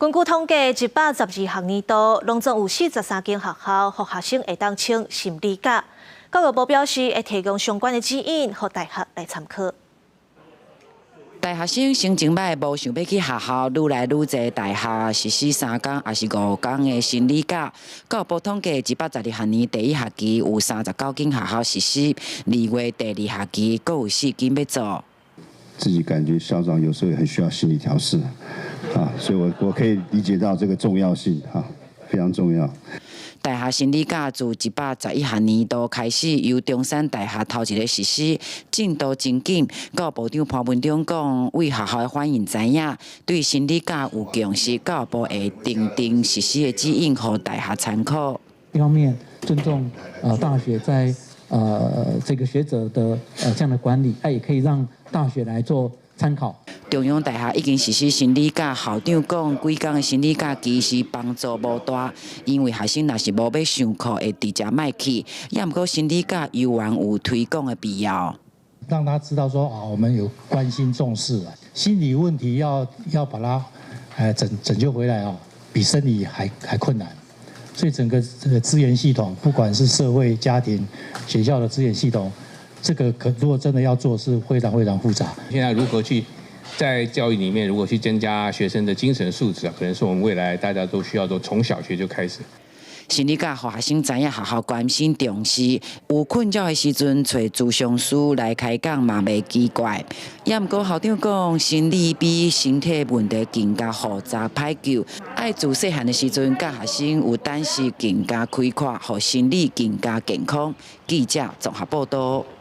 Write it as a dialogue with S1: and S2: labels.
S1: 根據統計，112學年度，攏總有43間學校，予學生會當請心理假。教育部表示，會提供相關的指引，予大學來參考。
S2: 大學生心情䆀，無想欲去學校，愈來愈濟大學實施3工抑是5工的心理假。教育部統計，112學年第一學期有39間學校實施，2月第二學期閣有4間欲做。
S3: 自己感覺校長有時候也很需要心理調適，啊，所以我可以理解到這個重要性，哈，非常重要。
S2: 大學心理假自111學年度開始，由中山大學頭一个實施，進度真緊。教育部長潘文忠講，對學校的反應知影，對心理假有共識，教育部會訂定實施的指引，予大學參考。
S4: 一方面尊重大學在這個學者的這樣的管理，它也可以讓大學來做參考。
S2: 中央大學已經實施心理假，校長講，幾工的心理假其實幫助無大，因為學生若是無欲上課，會直接莫去。也毋過心理假猶原有推廣的必要，
S5: 讓他知道說啊，我們有關心重視啊，心理問題要把它拯救回來哦，比生理還困難。所以整個這個資源系統，不管是社會、家庭、學校的資源系統，這個可如果真的要做，是非常非常複雜。
S6: 現在如何去在教育裡面，如果去增加學生的精神素質啊，可能是我們未來大家都需要做，從小學就開始。
S2: 心理假，予學生知影學校關心重視，有困擾的時陣，揣諮商師來開講嘛袂奇怪。也毋過校長講，心理比身體問題更加複雜歹救，愛自細漢的時陣，教學生有膽識更加開闊，予心理更加健康。記者綜合報道。